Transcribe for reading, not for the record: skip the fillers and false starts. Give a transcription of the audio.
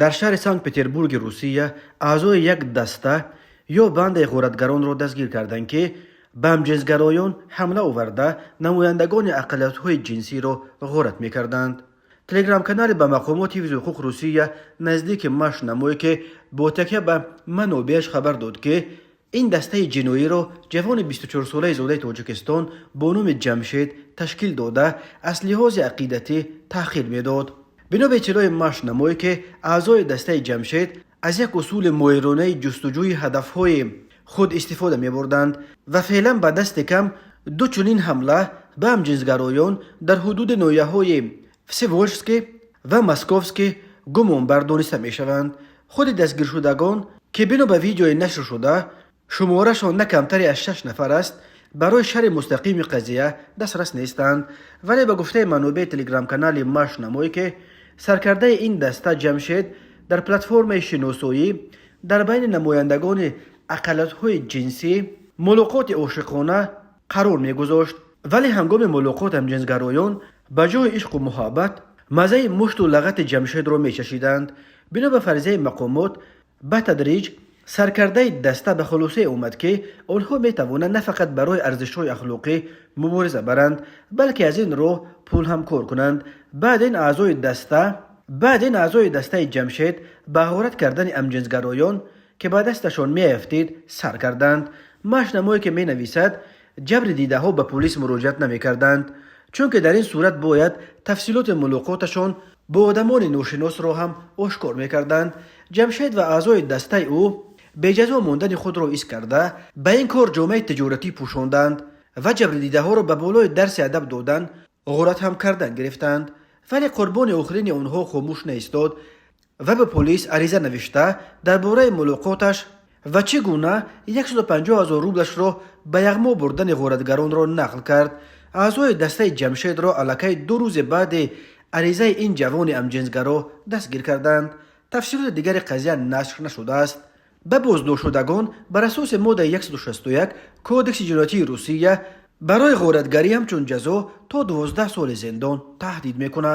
Дар шаҳри Санкт Петербурги Русия аъзои як даста ё бандаи ғоратгаронро дастгир карданд, ки ба ҳамҷинсгароён ҳамла оварда, намояндагони ақаллиятҳои ҷинсиро ғорат мекарданд. Телеграм-канали ба мақомоти ҳифзи ҳуқуқ Русия наздики Маш Намой, ки бо такя ба манобеаш хабар дод, ки ин дастаи ҷиноиро ҷавони 24-солаи зодаи Тоҷикистон бо номи Ҷамшед ташкил дода, аз лиҳози ақидатӣ таъхир медод. Бино ба иттилои Маш Намой, ки аъзои дастаи Ҷамшед аз як усули моҳиронаи ҷустуҷӯи ҳадафҳои худ истифода мебурданд ва феълан ба дасти кам ду чунин ҳамла ба ҳамҷинсгароён дар ҳудуди ноҳияҳои Всеволожский ва Московский гумонбар дониста мешаванд. Худи дастгиршудагон, ки бино ба видеои нашршуда шуморашон на камтари аз шаш нафар аст, барои шарҳи мустақими қазия дастрас нестанд. Вале ба гуфтаи манобеи телеграм-канали Маш Намой, ки саркардаи ин даста Ҷамшед дар платформаи шиносоӣ дар байни намояндагони ақаллиятҳои ҷинсӣ мулоқоти ошиқона қарор мегузошт, вале ҳангоми мулоқот ҳамҷинсгароён ба ҷои ишқу муҳаббат маззаи мушту лағати Ҷамшедро мечашиданд. Бино ба фарзияи мақомот, ба тадриҷ саркардаи даста ба хулосае омад, ки онҳо метавонанд на фақат барои арзишҳои ахлоқӣ мубориза баранд, балки аз ин роҳ пул ҳам кор кунанд. Баъд ин аъзои дастаи Ҷамшед ба ғорат кардани ҳамҷинсгароён, ки ба дасташон меафтид, сар карданд. Маш Намое ки менависад, ҷабри дидаҳо ба полис муроҷиат намекарданд, чунки дар ин сурат бояд тафсилоти мулоқоташон бо одамони ношиносро ҳам ошкор мекарданд. Ҷамшед ва аъзои дастаи ӯ беҷазо мондани худро ҳис карда, ба ин кор ҷомаи тиҷоратӣ пӯшонданд ва ҷабрдидаҳоро ба болои дарси адаб додан ғорат ҳам кардан гирифтанд. Вале қурбони охирини онҳо хомӯш наистод ва ба полис ариза навишта, дар бораи мулоқоташ ва чӣ гуна 150 ҳазор рублашро ба яғмо бурдани ғоратгаронро нақл кард. Аъзои дастаи Ҷамшедро аллакай 2 рӯзи баъди аризаи ин ҷавони ҳамҷинсгаро дастгир карданд. Тафсилоти дигари қазия нашр нашудааст. Ба боздоштшудагон бар асоси моддаи 161 Кодекси ҷиноятии Русия барои ғоратгарӣ ҳамчун ҷазо то 12 соли зиндон таҳдид мекунад.